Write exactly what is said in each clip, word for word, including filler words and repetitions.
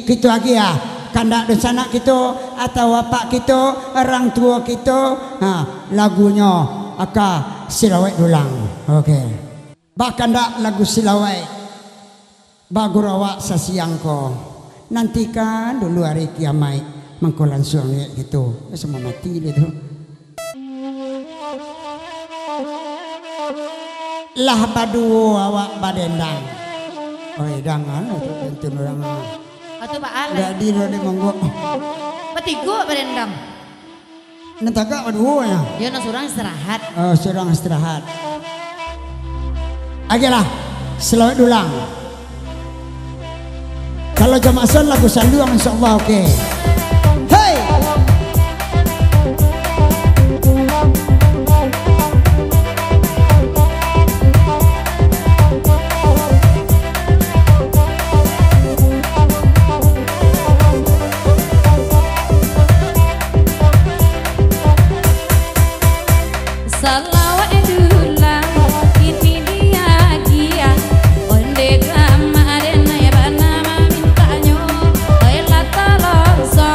Kito agiah, kandak dunsanak kito, atau apak kito, urang tuo kito, ha, lagunyo aka silawek dulang. Oke. Bakandak lagu silawek, baguru awak sasiang ko. Nantikan dulu ari kiamaik, mangko lansuang liek kito. Samo mati deh tu. Lah baduo awak badendang. Oi, dangan lah tu pantun urang. Atu baa lai. Jadi lo dek monggo. Batigo badendang. Nan tagak baduo nyo. Yo, nan surang istirahat. Oh, surang istirahat. Agiahlah, silawek dulang. Kalau Jamak Sound lagu saluang, insyaallah oke. Hei! Salawat dulang, kini diagiah. Onde kamarin, ai bana mamintanyo. Oi lah tolong, so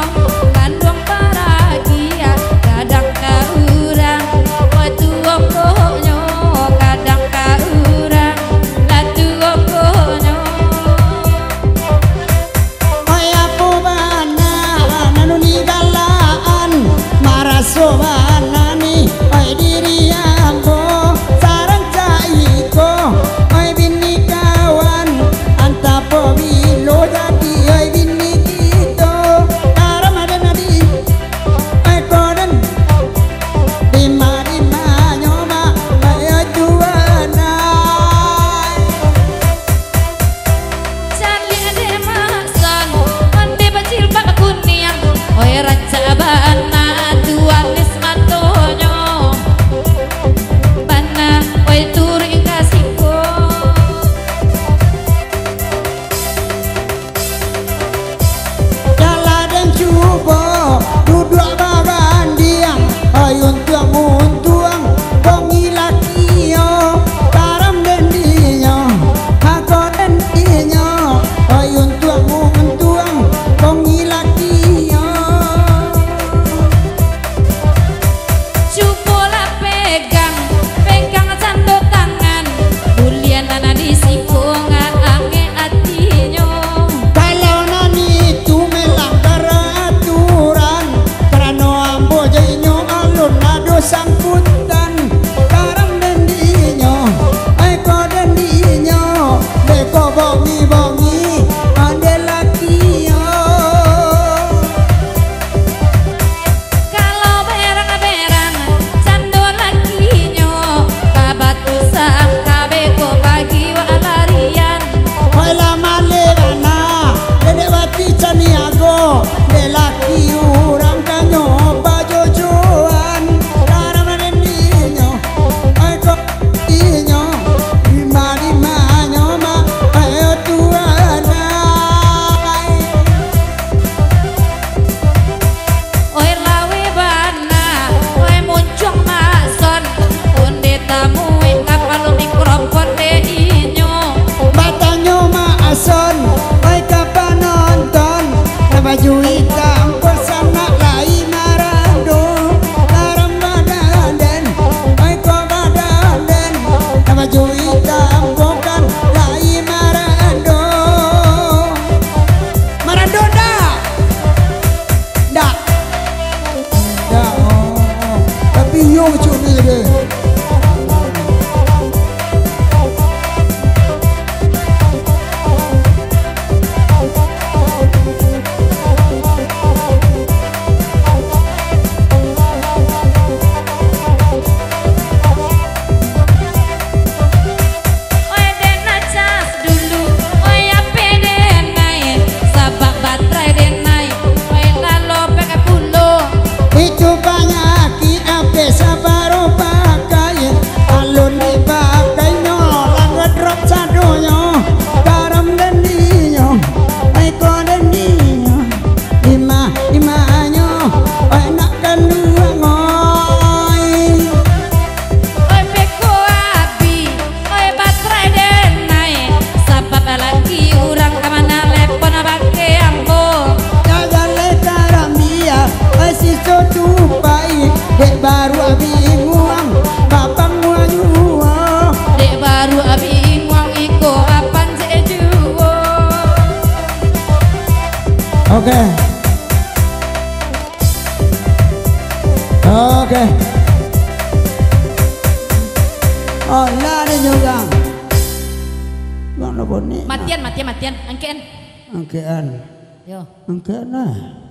Dek baru abih nguang, kapan manyuo? Dek baru abih nguang, iko kapan se juo? Oke. Oke. Alah, deh, nyogang. Bang, nopo ni? Matian, matian, matian. Angkean. Angkean. Yo. Angkean, nah.